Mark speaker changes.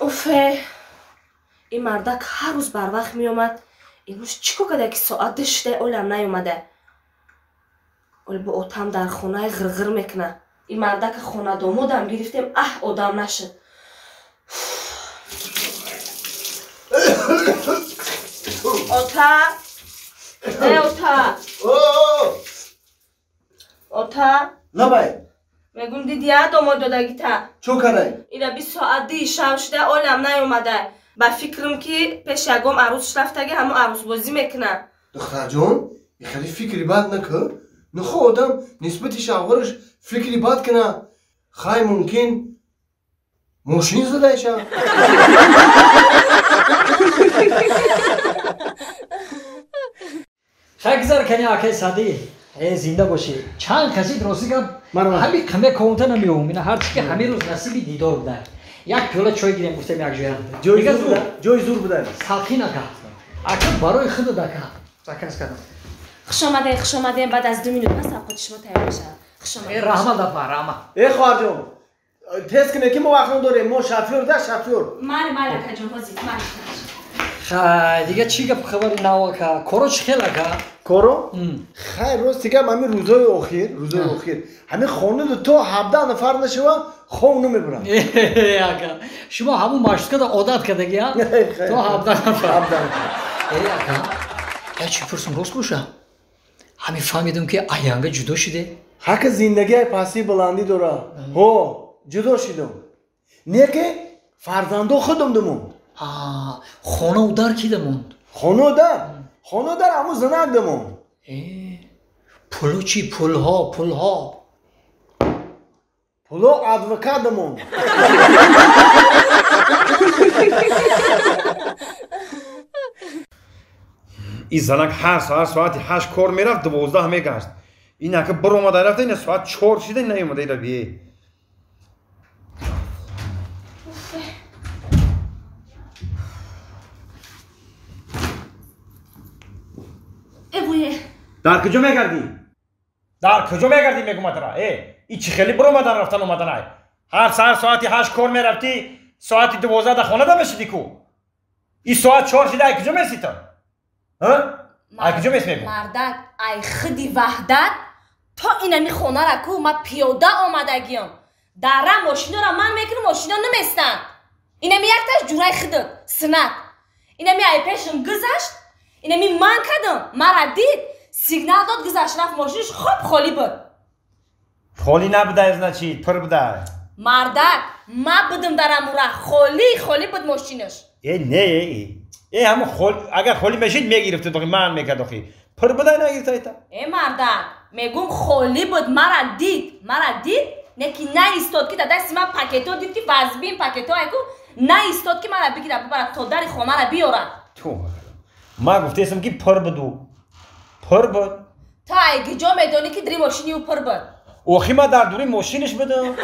Speaker 1: Уфе, ин мардак ҳар рӯз барвақт меомад. Имрӯз чӣ кор карда ки соат 2 шуда олам наёмада? Оли бо отам дар хонаи ғирғир мекуна. Ин мардака хонадомодам гирифтем, аҳ одам нашуд. Ота, э ота. Ота.
Speaker 2: Лабай.
Speaker 1: Мегум диди я домод додагита.
Speaker 2: Чо кардай?
Speaker 1: Ина 20 соат 2 шаб шуда олам наёмада. Ба фикрам ки пеш ягом арӯс рафтаги ҳамон арӯсбозӣ мекуна.
Speaker 2: Духтарҷон, хеле фикри бад накун. Нахо одам нисбати шавҳараш фикри бад куна. Хай мумкин мошин задайша.
Speaker 3: Хай гузар кани акай Садӣ. Э зинда бошӣ. Чанд каси рости гап ҳами қаме комната намеём. Ина ҳарчи ки ҳамин рӯз насиби дидор буда. Як пиёла чой гирем гуфтем як ҷоя.
Speaker 2: Ҷои зур буда.
Speaker 3: Салқин ака. Ака барои худат ака. Заказ кардам.
Speaker 1: Хуш омадем, хуш омадем. Баъд аз 2 минут пас авқоти шумо тайёр мешавад. Хуш омадем.
Speaker 3: Э раҳмат апа, раҳмат.
Speaker 2: Э хоҳарҷон, тез кунед ки мо вақт надорем. Мо шофёр да шофёр.
Speaker 1: Майли, майли акаҷон, ҳозир, майли.
Speaker 3: Хай, дига чӣ гап хабари нав ака? Коро чӣ хел ака?
Speaker 2: Коро? Хай, рост дигам ҳамин рӯзои охир, рӯзои охир. Ҳамин хонада то 17 нафар нашава, хов намебарам.
Speaker 3: Э ака, шумо ҳамун маршруткада одат кардаги, а? То 17 нафар.
Speaker 2: 17 нафар.
Speaker 3: Э ака, я чӣ пурсум рост боша? Ҳамин фаҳмидам ки аянга ҷудо шуде.
Speaker 2: Ҳака зиндагиай пастӣ баландӣ дора. Ҳо, ҷудо шудам. Не ки фарзандо худам дамон.
Speaker 3: Хонау дар ки дамонд?
Speaker 2: Хонау дар? Хонау дар ҳамун занак дамонд.
Speaker 3: Пуло чӣ? Пулҳо, пулҳо.
Speaker 2: Пуло адвокат дамонд.
Speaker 4: Ин занак ҳар саҳар соати 8 кор мерафт, 12 мегашт. Ин ака биромада рафта, ина соат 4 шида наёмада ира бие. Дар куҷо мегардӣ? Дар куҷо мегардӣ мегумад тара? Э, ин чӣ хеле биромадан рафтан омаданай? Ҳар саҳар соати 8 кор мерафтӣ, соати 12 дар хона дамешидӣ ку? Ин соат 4 шида ай куҷо месӣ ту? Ай куҷо мес мегум?
Speaker 1: Мардак, ай худи ваҳдат то инами хонара ку ма пиёда омадагиём. Дара мошинора ман мекунам, мошино наместанд. Инами якташ ҷурай худат, синат. Инами ай пешам гузашт, инами ман кардам, мара дид, сигнал дод, гузашт рафт, мошинаш хоб холӣ буд.
Speaker 4: Холӣ набудай, значит, пур будай.
Speaker 1: Мардак, ма будам дар амура, холӣ, холӣ буд мошинаш.
Speaker 4: Э, не, э ҳамун агар холӣ мешид мегирифт, ман мекард охи. Пур будай нагирифта.
Speaker 1: Э мардак, мегум холӣ буд, мара дид, мара дид, не ки наистод ки дар дасти ман пакето дид ки вазбин пакето айку, наистод ки мара бигирад, бибарад то дари хонара биёрад.
Speaker 4: Ту ман гуфтаистам ки пур буду. Пур буд.
Speaker 1: Ту ай куҷо медонӣ ки дари мошини ӯ пур буд?
Speaker 4: Охи ман дар дури мошинаш будам.